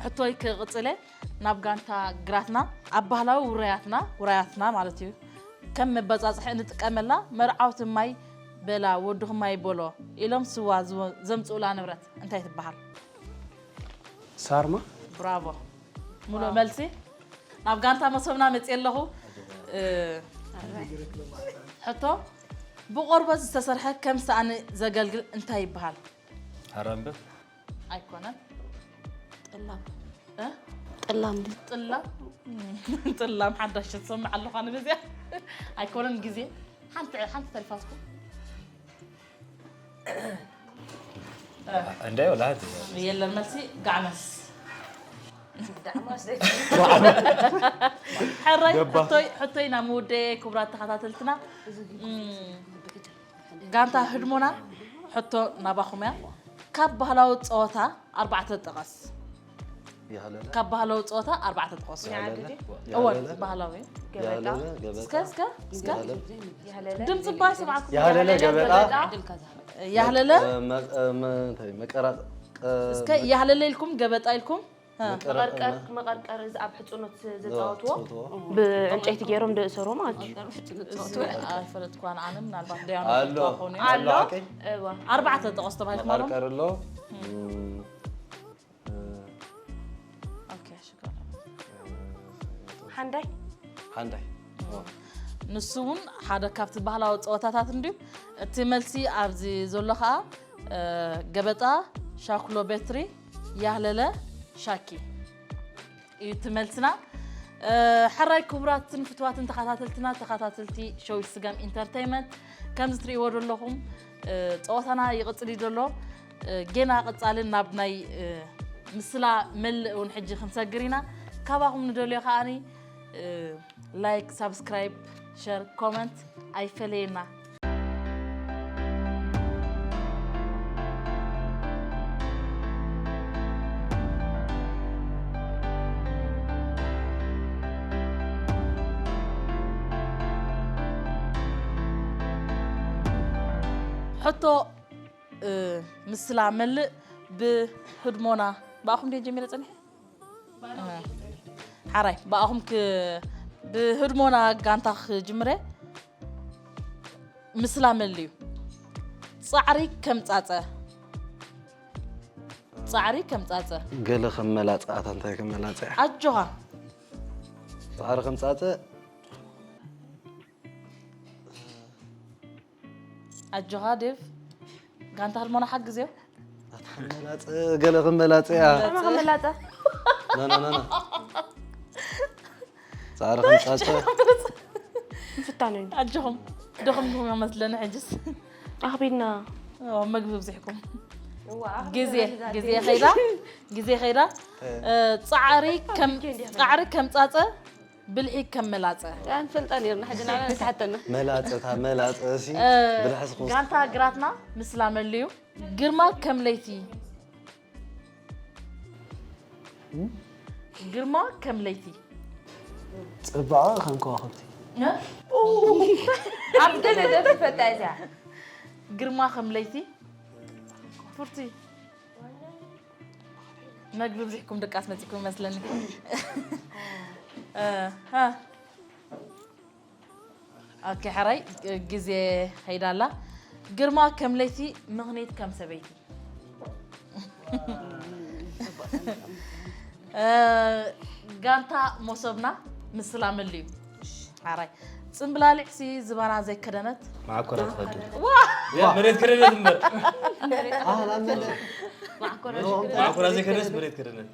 ሕቶይ ክቕጽለ ናብ ጋንታ ግራትና። ኣብ ባህላዊ ውራያትና፣ ውራያትና ማለት እዩ፣ ከም መበጻጽሒ እንጥቀመላ መርዓውቲ ማይ በላ፣ ወድኹም ማይ በሎ ኢሎም ስዋ ዝወ-፣ ዘምጽኡላ ንብረት እንታይ ትበሃል? ሳርማ። ብራቮ። ሙሉእ መልሲ። ናብ ጋንታ መሶብና መጽየ ኣለኹ። እ፣ ሕቶ፣ ብቆርበት ዝተሰርሐ ከም ሳእኒ ዘገልግል እንታይ ይበሃል? ሃራምበ። ኣይኮነን። ጥላም እ? ጥላም ድዩ? ጥላም። ጥላም ሓዳሽ ትሰምዕ ኣለኹ ኣነ በዚኣ። ኣይኮነን ግዜ። ሓንቲ፣ ሓንቲ ተሪፋትኩም። እንታይ ወላ ሓንቲ። የለን መልሲ። ጋዕመስ። ሕራይ። ሕቶይ፣ ሕቶይ ናብ ምውደየ ክቡራት ተኸታተልትና። እም፣ ጋንታ ህድሞና ሕቶ ናባኹም እያ። ካብ ባህላዊ ጸወታ ኣርባዕተ ጥቀስ። ያህለለ። ካብ ባህላዊ ጸወታ ኣርባዕተ ጥቀስ። ያህለለ። እወ ያህለለ። ባህላዊ። ያህለለ። እስከ ገበጣ። እስከ እስከ ያህለለ። ድምጽ እባ ይሰማዕኩም። ያህለለ ገበጣ። ያህለለ። መ-፣ መ-፣ መ-፣ እንታይ መቀራጥ-፣ ቀ-፣ እስከ ያህለለ ኢልኩም ገበጣ ኢልኩም። እ። መቀራጥ-፣ መቀርቀር መቀርቀር እዚ ኣብ ሕጽኖት ዘጻወትዎ ዘጻወትዎ። ብዕንጨይቲ ገይሮም ደእሰሮ ማለት እዩ። ኣይፈለጥኳን ኣነ ምናልባት ደያኑ ኣሎ። ተኾኑ። ኣሎ። ኣሎ። ሓቀይ? እዋ ኣርባዕተ ጥቀስ ተባሂልኩም ኣሎ። መቀርቀር ኣሎ። እም፣ እ፣ ኦኬ፣ ሽጋራ። ሓንዳይ ሓንዳይ። ንሱ እውን ሓደ ካብቲ ባህላዊ ጸወታታት እንድዩ። እቲ መልሲ ኣብዚ ዘሎ ኸኣ፣ እ፣ ገበጣ፣ ሻኩሎ በትሪ፣ ያህለለ፣ ሻኪ እዩ እቲ መልስና። እ፣ ሕራይ ክቡራትን ፍትዋትን ተኸታተልትና፣ ተኸታተልቲ ሸዊት ስገም ኢንተርተይመንት፣ ከምዚ ትርእይዎ ዘለኹም፣ እ፣ ጸወታና ይቕጽል እዩ ዘሎ። እ፣ ጌና ቀጻልን ናብ ናይ፣ እ፣ ምስላ መልእ እውን ሕጂ ክንሰግር ኢና። ካባኹም ንደልዮ ከኣኒ፣ እ፣ ላይክ፣ ሳብስክራይብ፣ ሸር፣ ኮመንት ኣይፈለየና። ሕቶ፣ እ፣ ምስላ መልእ ብህድሞና። ብኣኹም ድየ ጀሚረ ጸኒሐ? እ፣ ሓራይ፣ ብኣኹም ክ-፣ ብህድሞና ጋንታ ክጅምረ። ምስላ መልዩ። ጻዕሪ ከም ጻጸ። ጻዕሪ ከም ጻጸ። ገለ ከም መላጸ፣ ኣታ እንታይ ከም መላጸ እያ? ኣጆኻ። ጻዕሪ ከም ጻጸ። ኣጆኻ ዴቭ። ጋንታ ህድሞና ሓግዝዮ። ኣታ መላጸ፣ ገለ ከም መላጸ እያ። ከመ ከመላጸ ና፣ ና፣ ና፣ ና። ጻዕሪ ከም ጻጸ። ምፍታን እዩ። ኣጆኹም። ደኹምኩም መስለኒ ሕጅስ። ኣኽቢድና ኦ፣ መግቢ ብዚሕኩም። ግዜ፣ ግዜ ኸይዳ፣ ግዜ ኸይዳ። እ፣ ጻዕሪ ከም፣ ጻዕሪ ከም ጻጸ፣ ብልሒ ከም መላጸ። ንፈልጣ ነርና፣ ሕጂ ንዓና ንስሓተና። መላጸ፣ እታ መላጸ እሲ እ፣ ብልሒ ስኹስ። ጋንታ ግራትና ምስላ መልዩ። ግርማ ከም ለይቲ። ግርማ ከም ለይቲ። ጽባቐ ከም ከዋኽብቲ። እ? ኣብ ገለ ደርፊ ፈታ እዚኣ። ግርማ ከም ለይቲ። ፉርቲ። መግቢ ብዚሕኩም ድቃስ መጺኩም ይመስለኒ። እ፣ ሃ። ኦኬ፣ ሕራይ ግዜ ኸይዳ ኣላ። ግርማ ከም ለይቲ፣ ምኽኒት ከም ሰበይቲ። እ፣ ጋንታ መሶብና ምስላ መልዩ። ሕራይ ጽምብላሊዕሲ ዝባና ዘይከደነት። መዓኮራ ትኸዱ። ዋ! ያ መሬት ከደነት እምበር። መዓኮራ ዘይከደነት መሬት ከደነት።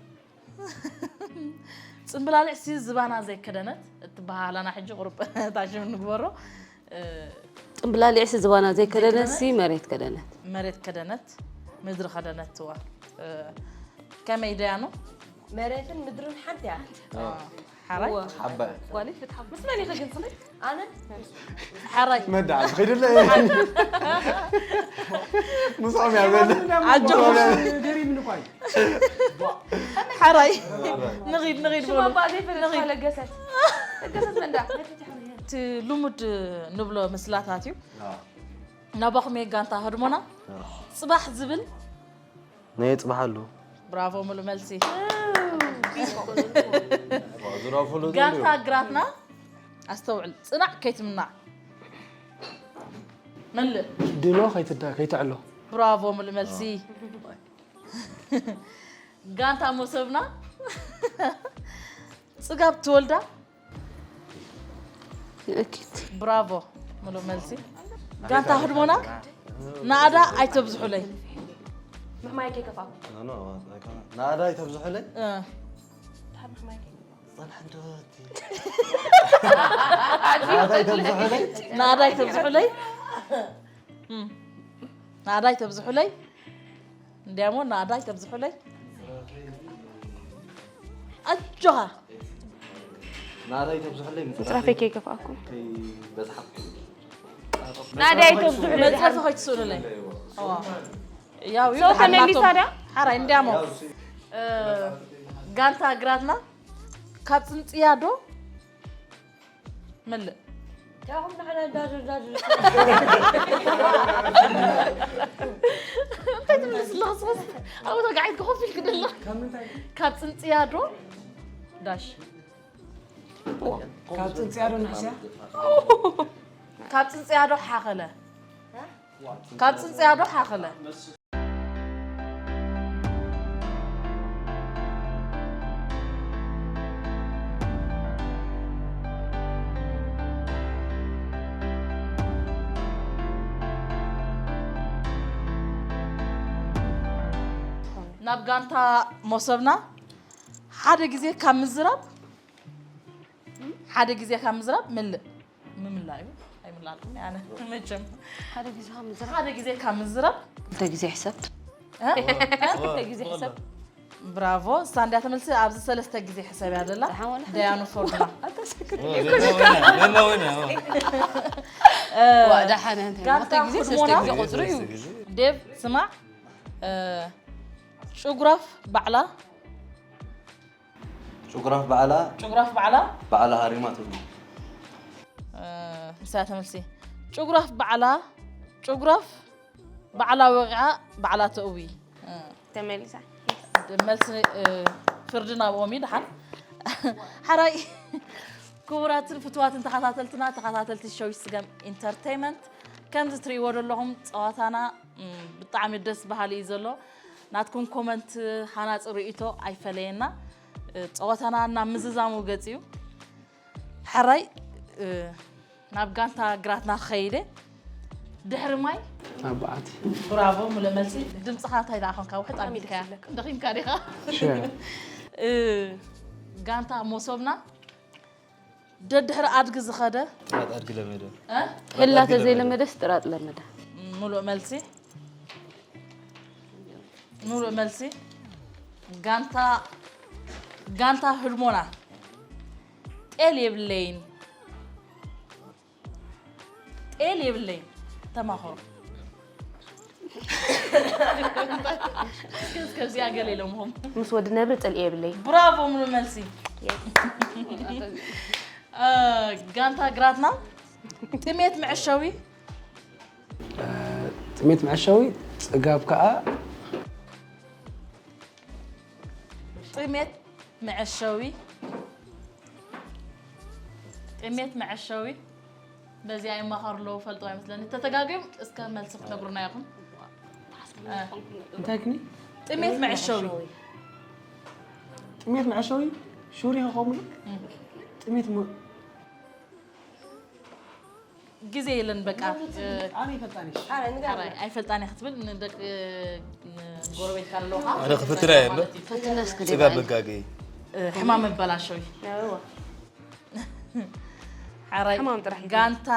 ጽምብላሊዕሲ ዝባና ዘይከደነት እትበሃላና ሕጂ ቁሩብ ታሽም ንግበሮ። እ፣ ጽምብላሊዕሲ ዝባና ዘይከደነሲ መሬት ከደነት። መሬት ከደነት፣ ምድሪ ከደነትዋ። እ፣ ከመይ ደያኑ? መሬትን ምድርን ሓንቲ እያ። ሓራይ? ሓባይ። ጓለይ ፍትሓ። ምስ መን ኢኺ ግን ስኺ? ኣነ? ሓራይ። መዳ፣ ዝኸይድለ። ምስኦም እያ ዘለ። ኣጆኹም። ገሪምኒ እኳ እዩ። ሓራይ። ንኺድ፣ ንኺድ ሽማ በሉ። እባ ዘይፈለጥካ ለገሰት። ለገሰት መንዳ። እቲ ልሙድ ንብሎ ምስላታት እዩ። ናባኹም እየ ጋንታ ህድሞና። ጽባሕ ዝብል። ነየጽባሓሉ። ብራቮ፣ ሙሉ መልሲ። ዝረፉሉ ጋንታ ግራትና ኣስተውዕል፣ ጽናዕ ከይትምናዕ። መልእ። ድሎ ከይትዳ- ከይትዕሎ። ብራቮ፣ ምሉእ መልሲ። ጋንታ መሶብና ጽጋብ ትወልዳ። የእኪት። ብራቮ፣ ምሉእ መልሲ። ጋንታ ህድሞና ናእዳ ኣይተብዝሑለይ። ምሕማይ ከይከፋኩም። ናእዳ ኣይተብዝሑለይ። እ፣ ድሓር ምሕማይ ከይከፋኩም። ጸንሐ እንዶ እቲ ናእዳ ኣይተብዝሑለይ። ናእዳ ኣይተብዝሑለይ። እም፣ ናእዳ ኣይተብዝሑለይ። እንዲያሞ ናእዳ ኣይተብዝሑለይ። ኣጆኻ። ናእዳ ኣይተብዝሑለይ። ምጽራፈይ ከይከፍኣኩም። ከይበዝሓኩም። ናእዳ ኣይተብዝሑለይ። መጽረፊ ከይትስእኑለይ። እዋ። ያው እዩ፣ ሰው ተመሊሳ ሓናቶም። ዳ? ሓራይ እንዲያሞ። እ፣ ጋንታ ግራትና ካብ ጽንጽያ ዶ መልእ። ያኹም ንዓና ዳድር ዳድር። እንታይ ትምልስ ኣለኻ? ሶስ ኣብኡ ተጋዒት ኮፍ ኢልክ ደላ። ካብ ጽንጽያ ዶ ዳሽ? ካብ ጽንጽያ ዶ ንሕስያ? ካብ ጽንጽያ ዶ ሓኸለ? ካብ ጽንጽያ ዶ ሓኸለ? ናብ ጋንታ መሶብና ሓደ ግዜ ካብ ምዝራብ ሓደ ግዜ ካብ ምዝራብ ምልእ ምምላእ እዩ። ኣይምላልኩም ኣነ መቸም ሓደ ግዜ ካብ ምዝራብ ሓደ ግዜ ካብ ምዝራብ ክልተ ግዜ ሕሰብ። እ? ክልተ ግዜ ሕሰብ። ብራቮ። እሳ እንዲያ ተመልሲ ኣብዚ ሰለስተ ግዜ ሕሰብ እያ ደላ። ደሓን ዋልካ። ደያኑ ፎርድና ሌላ ወይና ዋ፣ ደሓን እንተ ጋንታ ክልተ ግዜ ሰለስተ ህድሞና ግዜ ቁጽሪ እዩ። ዴቭ ስማዕ። እ፣ ጭጉራፍ ባዕላ ጭጉራፍ ባዕላ ጭጉራፍ ባዕላ ባዕላ ሃሪማ ትብሉ። እ፣ ምሳያ ተመልሲ። ጭጉራፍ ባዕላ ጭጉራፍ ባዕላ ወቂዓ ባዕላ ተእዊ። እ፣ ተመሊሳ። መልሲ፣ እ፣ ፍርዲ ናብኦም እዩ። ደሓን ሓራይ። ክቡራትን ፍትዋትን ተኸታተልትና፣ ተኸታተልቲ ሸዊት ስገም ኢንተርቴይመንት፣ ከምዚ ትርእይዎ ዘለኹም ጸዋታና፣ እም፣ ብጣዕሚ ደስ በሃሊ እዩ ዘሎ። ናትኩም ኮመንት፣ ሃናጺ ርእይቶ ኣይፈለየና። እ፣ ጸዋታና ናብ ምዝዛሙ ገጽ እዩ። ሕራይ፣ እ፣ ናብ ጋንታ ግራትና ክኸይደ ድሕሪ ማይ ኣብ በዓቲ። ብራቮ፣ ምሉእ መልሲ። ድምፅኻ እንታይ ደኣ ኾንካ? ውሕጥ ኣቢልካያ። ደኺምካ ዲኻ? ሽረ። እ፣ ጋንታ መሶብና ደድሕሪ ኣድጊ ዝኸደ ጥራት ኣድጊ ለመደ። እ? ህላ ተዘይለመደስ ጥራጥ ለመደ። ምሉእ መልሲ። ምሉእ መልሲ። ጋንታ ጋንታ ህድሞና ጤል የብለይን። ጤል የብለይን። ተማኸሩ። እስከ- እስከዚኣ ገለ ኢሎምኹም። ምስ ወዲ ነብሪ ጽልኢ የብለይ። ብራቮ፣ ምሉእ መልሲ። እ፣ ጋንታ ግራትና ጥሜት መዐሸዊ ጥሜት መዐሸዊ ጽጋብ ከኣ ጥሜት መዐሸዊ ጥሜት መዐሸዊ በዚኣ ይማኸሩ ኣለዉ ፈልጦ ኣይመስለኒ ተተጋግዮም እስከ መልሲ ክትነግሩና ኢኹም እ፣ እንታይ ክኒ ጥሜት መዐሸዊ ጥሜት መዐሸዊ ሹሪ ከኸምሉ ጥሜት ሞ- ግዜ የለን በቃ እ፣ ኣነ ይፈልጣኒ ሓራይ ኣይፈልጣን እየ ክትብል ንደቂ ንጎረቤትካ ኣለውካ ኣነ ክፍትና እየ እምበር ፈትና እስከ ጽጋብ መጋገይ እ፣ ሕማም መበላሸዊ ሓራይ ሕማም ጥራሕ እዩ። ጋንታ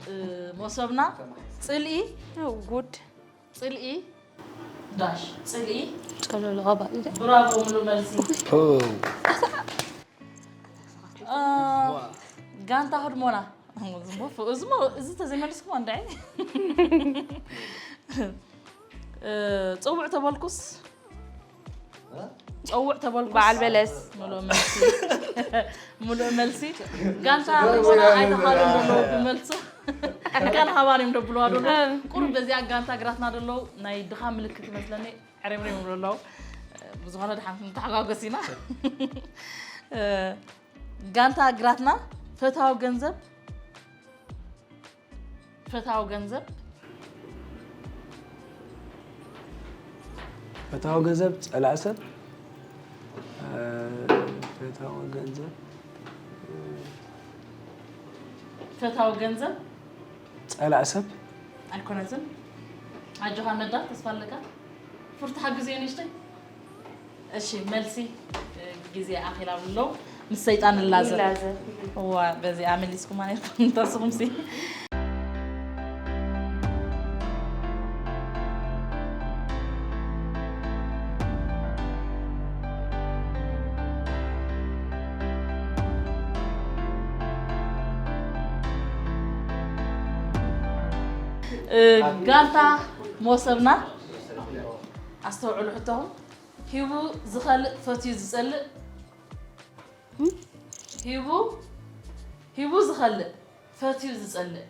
እ፣ መሶብና ጽልኢ ጉድ ጽልኢ ዳሽ ጽልኢ ጸሎሎ ቀባእ ብራቮ ምሉእ መልሲ እ፣ ጋንታ ህድሞና እዝሞ እዚ ተዘይመልስኩም ኣንዳዒ እ፣ ጽውዕ ተበልኩስ ጸውዕ ተበልኩስ በዓል በለስ ምሉእ መልሲ ምሉእ መልሲ ጋንታ ህድሞና ኣይተኻሉን ዘለዉ ብመልሱ ጋን ሃባን እዮም ደብልዋ ደሎ ቁሩብ በዚኣ ጋንታ ግራትና ደለዉ ናይ ድኻ ምልክት ይመስለኒ ዕሬምሬም ይብሉ ኣለዉ ብዝኾነ ድሓን ክንተሓጓገስ ኢና። እ፣ ጋንታ ግራትና ፈታዊ ገንዘብ፣ ፈታዊ ገንዘብ፣ ፈታዊ ገንዘብ ጸላእ ሰብ። እ፣ ፈታዊ ገንዘብ ፈታዊ ገንዘብ ጸላእ ሰብ። ኣይኮነትን። ኣጆኻ መዳ፣ ተስፋ ኣለካ። ፍርትሓ ግዜ ንእሽተይ። እሺ፣ መልሲ፣ እ፣ ግዜ ኣኺላ ኣሎ። ምስ ሰይጣን ንላዘብ። ይላዘብ። እዋ፣ በዚኣ መሊስኩማ ነይርኩም፣ እንተስኹምሲ። እ፣ ጋንታ ሞሰብና ኣስተውዕሉ ሕቶኹም። ሂቡ ዝኸልእ ፈትዩ ዝጸልእ። ሂቡ፣ ሂቡ ዝኸልእ ፈትዩ ዝጸልእ።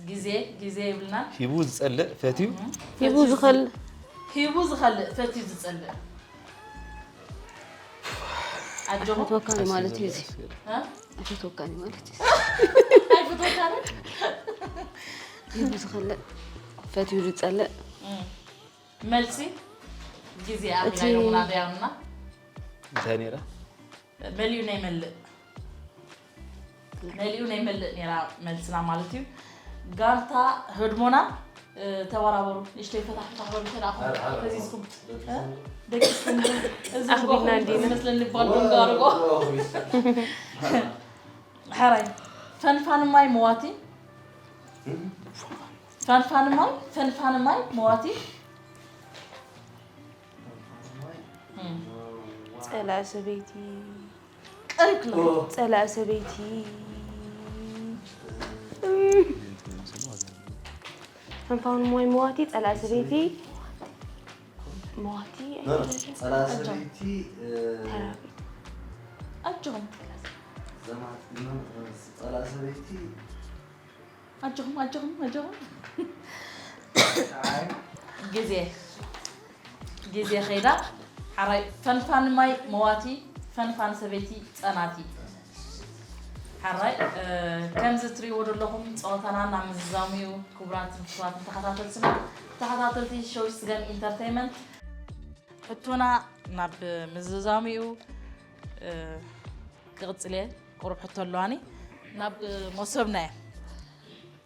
ግዜ፣ ግዜ ይብልና። ሂቡ ዝጸልእ ፈትዩ ሂቡ ዝኸል ሂቡ ዝኸልእ ፈትዩ ዝጸልእ። ኣጆኹም። ፈትወካኒ ማለት እዩ እዚ እ? ፈትወካኒ ማለት እዩ ኣይፍትወካን። ሂቡ ዝኸልእ ፈትዩ ዝጸልእ እም። መልሲ ግዜ ኣኺላ እቲ- ኢሎምና ደያምና እንታይ ነይራ? መሊኡ ናይ መልእ መሊኡ ናይ መልእ ነይራ መልስና ማለት እዩ። ጋንታ ህድሞና እ፣ ተበራበሩ። ንእሽተይ ፈታሕ ፈታሕ በሉ፣ ከይዳ ኣኹም ፈዚዝኩም። እ? ደቂስኩም። እዚ ኣኽቢድና እንዲና። ዝመስለኒ ባልኮን ጋርጎ። ሕራይ። ፈንፋን ማይ መዋቲ። ፈንፋን ማይ፣ ፈንፋን ማይ መዋቲ። እም። ጸላእ ሰበይቲ ቀሪብክላ። ጸላእ ሰበይቲ ፈንፋኑ ማይ መዋቲ ጸላእ ሰበይቲ መዋቲ ጸላእ ሰበይቲ ኣጆኹም። ዘማትና ጸላእ ሰበይቲ ኣጆኹም፣ ኣጆኹም፣ ኣጆኹም። ግዜ፣ ግዜ ኸይዳ። ሓራይ ፈንፋን ማይ መዋቲ፣ ፈንፋን ሰበይቲ ጸናቲ። ሓራይ፣ እ፣ ከምዚ ትሪእዎ ዘለኹም ጸወታና ናብ ምዝዛሙ እዩ። ክቡራትን ፍቱዋትን ተኸታተልትና፣ ተኸታተልቲ ሸዊት ስገም ኢንተርቴይመንት፣ ሕቶና ናብ ምዝዛሙ እዩ። እ፣ ክቕጽል እየ። ቁሩብ ሕቶ ኣለዋኒ። ናብ፣ እ፣ መሶብና እየ።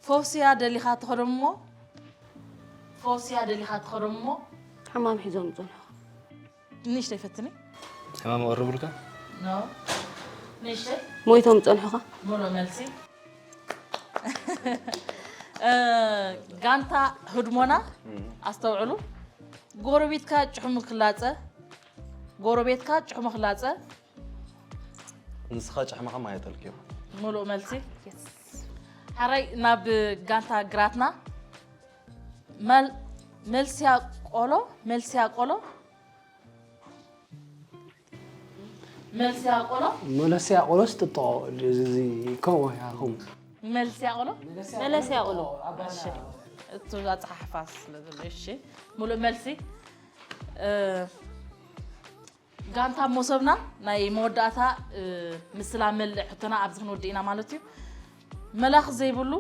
ፈውስያ ደሊኻ ትኸዶ እሞ፣ ፈውስያ ደሊኻ ትኸዶ እሞ፣ ሕማም ሒዞም ዝጸንሑ ንእሽተይ ፈትኒ። ሕማም ቀርብልካ? ኖ። ንእሽተይ። ሞይቶም ዝጸንሑኻ ሙሉእ መልሲ። እ፣ ጋንታ ህድሞና ኣስተውዕሉ። ጎረቤትካ ጭሕሙ ክላጸ፣ ጎረቤትካ ጭሕሙ ክላጸ። ንስኻ ጭሕምኻ ማይ ኣጠልቅዮ። ሙሉእ መልሲ። ሓራይ ናብ ጋንታ ግራትና። መል-፣ መልስያ ቆሎ፣ መልስያ ቆሎ። መልስያ ቆሎ። መለስያ ቆሎስ ጥጥቆ እዚ ከምኡ ያኹም መልስያ ቆሎ። መለስያ ቆሎ እሺ። እቱ ኣጸሓሕፋ ስለ ዘሎ፣ እሺ። ሙሉእ መልሲ። እ፣ ጋንታ መሶብና ናይ መወዳእታ፣ እ፣ ምስላ መልእ ሕቶና ኣብዚ ክንወድእ ኢና ማለት እዩ። መላኽ ዘይብሉ፣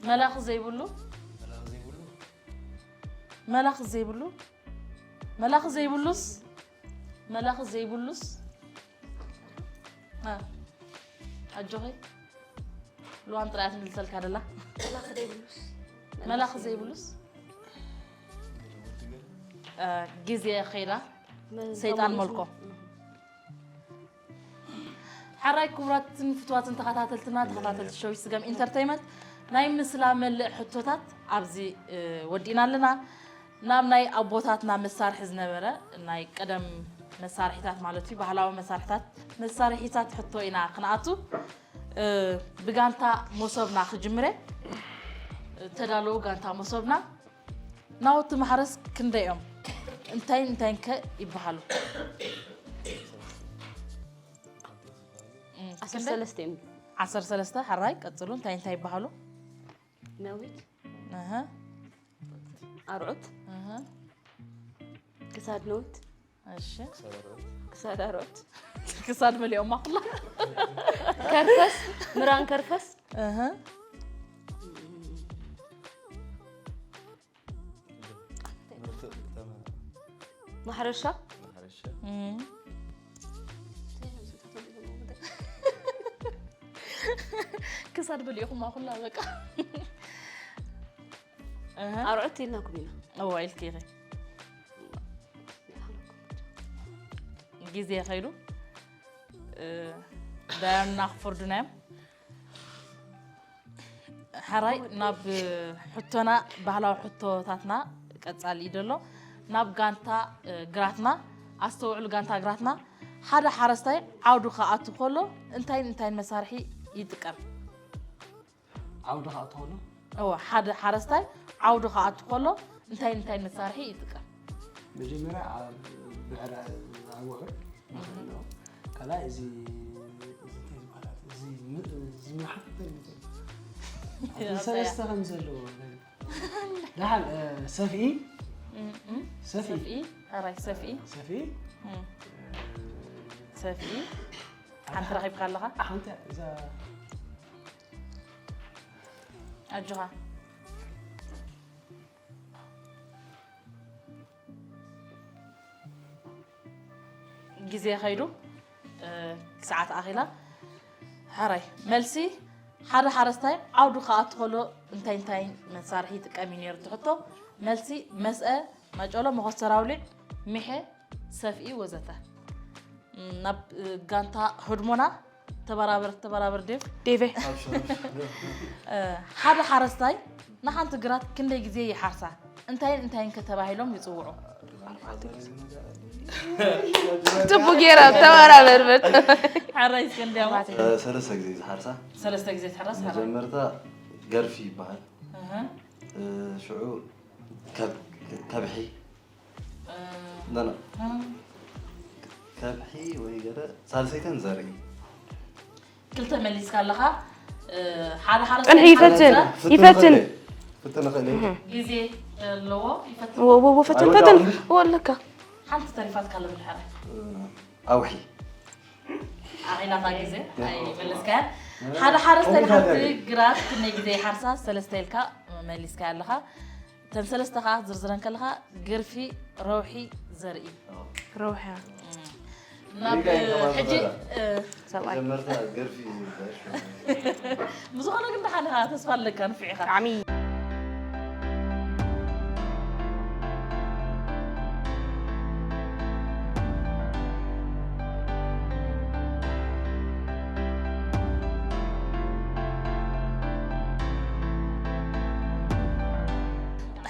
መላኽ ዘይብሉ፣ መላኽ ዘይብሉ፣ መላኽ ዘይብሉስ፣ መላኽ ዘይብሉስ፣ እ፣ ኣጆኸይ። ልዋም ጥራይ እያ ትምልሰልካ ደላ። መላኺ ዘይብሉስ እ፣ ግዜ ኸይዳ ሰይጣን መልኮ። ሓራይ ክቡራትን ፍትዋትን ተኸታተልትና፣ ተኸታተልቲ ሸዊት ስገም ኢንተርተይመንት፣ ናይ ምስላ መልእ ሕቶታት ኣብዚ፣ እ፣ ወዲእና ኣለና። ናብ ናይ ኣቦታትና መሳርሒ ዝነበረ ናይ ቀደም መሳርሒታት ማለት እዩ፣ ባህላዊ መሳርሒታት፣ መሳርሒታት ሕቶ ኢና ክንኣቱ። እ፣ ብጋንታ መሶብና ክጅምረ። ተዳለዉ ጋንታ መሶብና። ናውቲ ማሕረስ ክንደይ እዮም? እንታይ እንታይ ከ ይበሃሉ? እም፣ ዓሰርተ ክንደይ? ሰለስተ እዮም ዓሰርተ ሰለስተ። ሓራይ ቀጽሉ። እንታይ እንታይ ይበሃሉ? ነዊት፣ እህ ኣርዑት፣ እህ ክሳድ ነዊት፣ እሺ ክሳድ ኣርዑት። ክሳድ መሊኦማ ኩላ። ከርፈስ፣ ምራን ከርፈስ፣ እህ ማሕረሻ፣ እም። ክሳድ በሊእኹማ ኩላ በቃ። እህ ኣርዑት ኢልናኩም ኢና። እዋ ኢልኪ ኢኺ። ግዜ ከይዱ። እ፣ ዳያኑና ክፈርዱና እዮም። ሕራይ ናብ ሕቶና፣ ባህላዊ ሕቶታትና ቀጻሊ እዩ ዘሎ። ናብ ጋንታ፣ እ፣ ግራትና ኣስተውዕሉ። ጋንታ ግራትና፣ ሓደ ሓረስታይ ዓውዱ ክኣቱ ከሎ እንታይን እንታይን መሳርሒ ይጥቀም? ዓውዲ ክኣቱ ከሎ እወ፣ ሓደ ሓረስታይ ዓውዱ ክኣቱ ከሎ እንታይን እንታይን መሳርሒ ይጥቀም? መጀመርያ ኣብ ብዕራ ኣውዕር ንኽእል ኣለዎ። ካልኣይ እዚ እዚ እንታይ ዝበሃል? እዚ ም- እዚ ምሓፍ እንታይ ይበሃል? እቲ ሰለስተ ከም ዘለዎ ደሓን እ፣ ሰፍኢ እም፣ እም። ሰፍኢ ሰፍኢ፣ ሕራይ ሰፍኢ። ሰፍኢ እም። ሰፍኢ። ሓንቲ ረኺብካ ኣለኻ? ሓንቲ እዛ ኣጆኻ። ግዜ ከይዱ፣ እ፣ ሰዓት ኣኺላ። ሕራይ፣ መልሲ፣ ሓደ ሓረስታይ ዓውዱ ክኣቱ ከሎ እንታይ እንታይ መሳርሒ ይጥቀም እዩ ነይሩ እቲ ሕቶ? መልሲ፣ መስአ፣ ማጨሎ፣ መኸስተር ኣውሊዕ፣ ሚሐ፣ ሰፍኢ ወዘተ። እም፣ ናብ፣ እ፣ ጋንታ ህድሞና ተበራበር፣ ተበራበር ዴቭ። ዴቬ እ፣ ሓደ ሓረስታይ ንሓንቲ ግራት ክንደይ ግዜ ይሓርሳ? እንታይን እንታይን ከ ተባሂሎም ይጽውዑ? ጽቡቅ ገይራ ተበራበርበት። ሕራይ እስከ እንዲያው ሰለስተ ግዜ ዝሓርሳ። ሰለስተ ግዜ ትሕረስ። ሕራይ። መጀመርታ ገርፊ ይበሃል። እህ፣ እ፣ ሽዑ ከብ- ከብሒ እ፣ ኖ ኖ እ፣ ከብሒ ወይ ገለ ሳልሰይተን ዘርኢ ክልተ መሊስካ ኣለኻ። እ፣ ሓደ ሓደ ጽንሒ ይፈትን ይፈትን ፍትን ንኽእል እዩ። ግዜ ኣለዎ ይፈትን። ወ- ወ- ወ- ፈትን ፈትን ወለካ ሓንቲ ተሪፋትካ ለብል ሕራይ። ኣውሒ ኣኺላታ ግዜ ኣይመለስካያን። ሓደ ሓረስታይ ንሓንቲ ግራት ክንደይ ግዜ ይሓርሳ? ሰለስተ ኢልካ መሊስካ ኣለኻ። እተን ሰለስተ ከዓ ዝርዝረን ከለኻ ግርፊ፣ ረውሒ፣ ዘርኢ። ረውሒ ናብ ሕጂ እ፣ ሰብኣይ መጀመርታ ገርፊ እዩ ዝባል። ብዝኾነ ግን ደሓን ኢኻ፣ ተስፋ ኣለካ፣ ንፍዕ ኢኻ። ብጣዕሚ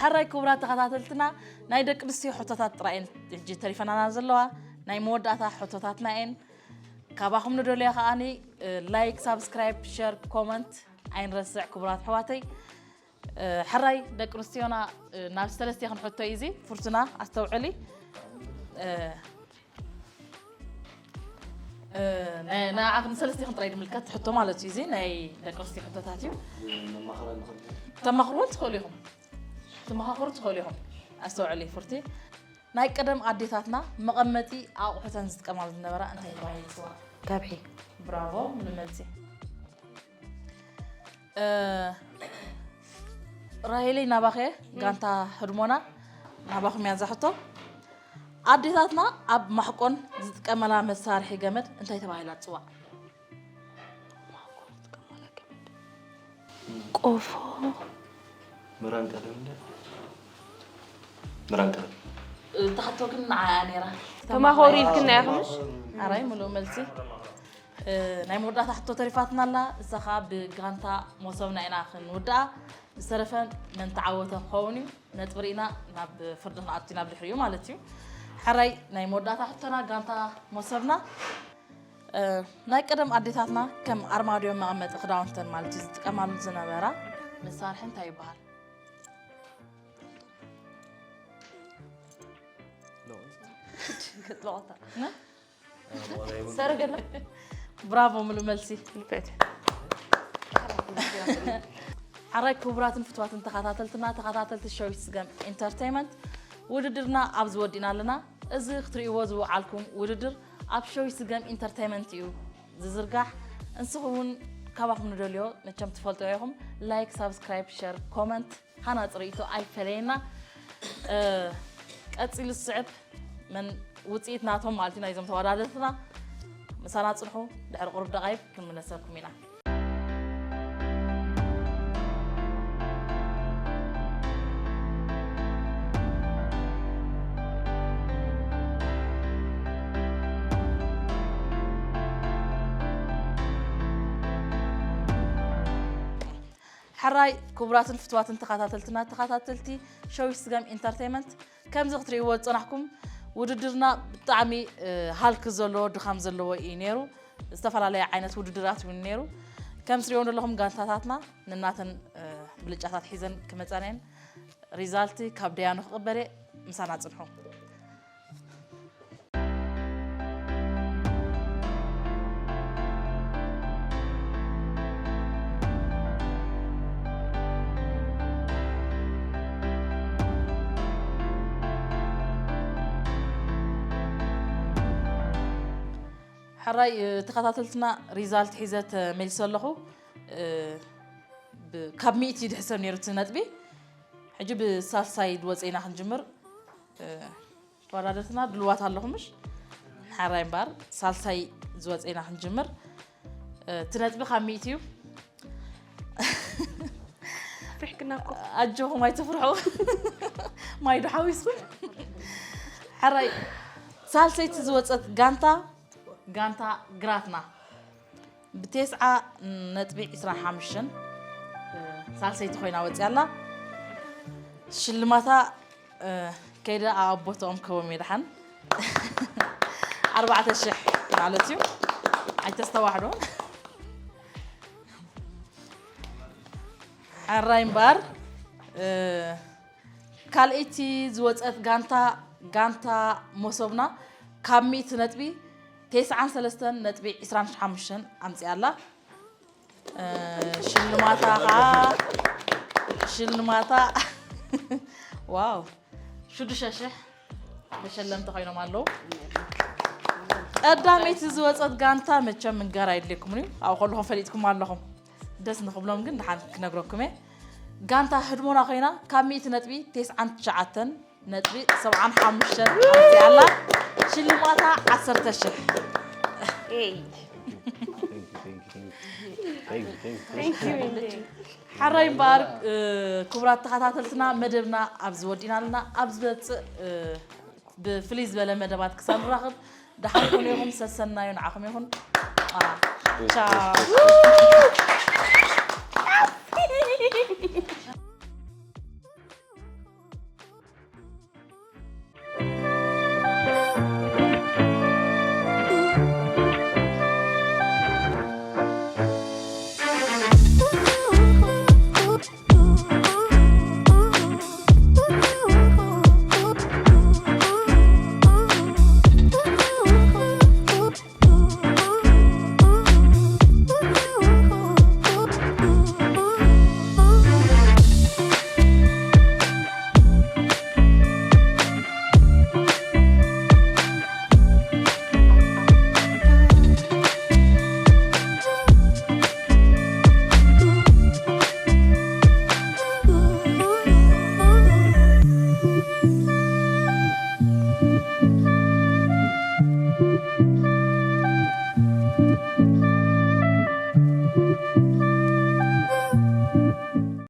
ሕራይ ክቡራት ተኸታተልትና፣ ናይ ደቂ ኣንስትዮ ሕቶታት ጥራይ እየን ሕጂ ተሪፈናና ዘለዋ። ናይ መወዳእታ ሕቶታትና እየን። ካባኹም ንደልዮ ከዓኒ ላይክ፣ ሳብስክራይብ፣ ሸር፣ ኮመንት ኣይንረስዕ ክቡራት ኣሕዋተይ። ሕራይ ደቂ ኣንስትዮና ናብ ሰለስቴ ክንሕቶ እዩ እዚ። ፍርቱና ኣስተውዕሊ። ንዓኽን ሰለስቴኽን ጥራይ ድምልከት ሕቶ ማለት እዩ። እዚ ናይ ደቂ ኣንስትዮ ሕቶታት እዩ። መማኽራ ንኽእል ተማኽርዎ ትኽእሉ ኢኹም። ትመኻኸሩ ትኽእሉ ኢኹም። ኣስተውዕሊ ፍርቲ። ናይ ቀደም ኣዴታትና መቐመጢ ኣቑሑተን ዝጥቀማሉ ዝነበራ እንታይ ተባሂሉ ይፅዋዕ? ከብሒ ብራቮ፣ ምንም መልሲ። ራሄለይ ናባኸ ጋንታ ህድሞና ናባኹም እያ እዛ ሕቶ። ኣዴታትና ኣብ ማሕቆን ዝጥቀመላ መሳርሒ ገመድ እንታይ ተባሂላ ትፅዋዕ? ቆፎ ምራን ቀለም እንደ ምራን ቀለም እታ ሕቶ ግን ንዓያ ነይራ። ተማኸሩ ኢልክና ኢኹምሽ? ኣራይ ምሉእ መልሲ። እ፣ ናይ መወዳእታ ሕቶ ተሪፋትና ኣላ። እሳ ኸዓ ብጋንታ መሶብና ኢና ክንውድኣ። ዝተረፈ መን ተዓወተ ክኸውን እዩ። ነጥቢ ርኢና ናብ ፍርዲ ክንኣቱ ኢና ብድሕሪኡ ማለት እዩ። ሕራይ ናይ መወዳእታ ሕቶና ጋንታ መሶብና። እ፣ ናይ ቀደም ኣዴታትና ከም ኣርማድዮ መቐመጢ ክዳውንተን ማለት እዩ ዝጥቀማሉ ዝነበራ መሳርሒ እንታይ ይበሃል? ሰረገላ። ብራቮ፣ ምሉእ መልሲ። ልበት ሓራይ ክቡራትን ፍትዋትን ተኸታተልትና፣ ተኸታተልቲ ሸዊት ስገም ኢንተርቴይመንት፣ ውድድርና ኣብዚ ወዲእና ኣለና። እዚ ክትርእይዎ ዝወዓልኩም ውድድር ኣብ ሸዊት ስገም ኢንተርቴይመንት እዩ ዝዝርጋሕ። እንስኹም እውን ካባኹም ንደልዮ መቸም ትፈልጡ ኢኹም። ላይክ፣ ሳብስክራይብ፣ ሸር፣ ኮመንት፣ ሃናፂ ርእይቶ ኣይፈለየና። እ፣ ቀፂሉ ዝስዕብ መን ውፅኢት ናቶም ማለት እዩ ናይዞም ተወዳደርትና። ምሳና ፅንሑ፣ ድሕሪ ቁሩብ ደቓይቅ ክንምለሰልኩም ኢና። ሕራይ ክቡራትን ፍትዋትን ተኸታተልትና፣ ተኸታተልቲ ሸዊት ስገም ኢንተርቴይመንት፣ ከምዚ ክትርእይዎ ዝጸናሕኩም ውድድርና ብጣዕሚ፣ እ፣ ሃልኪ ዘለዎ፣ ድኻም ዘለዎ እዩ ነይሩ። ዝተፈላለየ ዓይነት ውድድራት እውን ነይሩ። ከም ትርእይዎም ዘለኹም ጋንታታትና ንናተን፣ እ፣ ብልጫታት ሒዘን ክመጻና እየን። ሪዛልቲ ካብ ደያኑ ክቕበል እየ። ምሳና ጽንሑ። ሕራይ፣ እ፣ ተኸታተልትና፣ ሪዛልት ሒዘ ተመሊሰ ኣለኹ። እ፣ ብ-፣ ካብ ሚእቲ ድሕሰብ ነይሩ እቲ ነጥቢ። ሕጂ ብሳልሳይ ዝወፀ ኢና ክንጅምር። እ፣ ተወዳደርትና ድልዋት ኣለኹምሽ? ሓራይ እምበኣር፣ ሳልሳይ ዝወፀ ኢና ክንጅምር። እ፣ እቲ ነጥቢ ካብ ሚእቲ እዩ። ፍሪሕክና እኮ። ኣጆኹም ኣይትፍርሑ። ማይ ዶ ሓዊስኩም? ሓራይ፣ ሳልሰይቲ ዝወፀት ጋንታ፣ ጋንታ ግራትና ብቴስዓ ነጥቢ ዕስራን ሓሙሽተን ሳልሰይቲ ኮይና ወፂኣ ኣላ። ሽልማታ፣ እ፣ ከይደ ኣብ ቦታኦም ከቦም እየ ደሓን። ኣርባዕተ ሽሕ ማለት እዩ። ኣይተስተዋሕዶ። ሕራይ እምበኣር፣ እ፣ ካልኣይቲ ዝወፀት ጋንታ፣ ጋንታ መሶብና ካብ ሚእቲ ነጥቢ ተስዓን ሰለስተን ነጥቢ ዕስራን ሓሙሽተን ኣምፂኣ ኣላ። እ፣ ሽልማታ ኸዓ፣ ሽልማታ፣ ዋው፣ ሽዱሽተ ሽሕ መሸለምቲ ኮይኖም ኣለዉ። ቀዳመይቲ ዝወፀት ጋንታ መቸም ምንጋር ኣይድልየኩምን እዩ። ኣብኡ ከለኹም ፈሊጥኩም ኣለኹም። ደስ ንኽብሎም ግን ደሓን ክነግረኩም እየ። ጋንታ ህድሞና ኮይና ካብ ሚእቲ ነጥቢ ተስዓን ትሽዓተን ነጥቢ ሰብዓን ሓሙሽተን ኣምፂኣ ኣላ። ሽልማታ ዓሰርተ ሽሕ። ኤይ። Thank you, thank you, thank you. Thank you, thank you, thank you. Thank you, Indy. ሓራይ እምበኣር፣ እ፣ ክቡራት ተኸታተልትና፣ መደብና ኣብዚ ወዲእና ኣለና። ኣብ ዝመፅእ፣ እ፣ ብፍልይ ዝበለ መደባት ክሳብ ንራኸብ፣ ደሓን ኩኑ ኢኹም፣ ሰሰናዩ ንዓኹም ይኹን። አ፣ ቻው።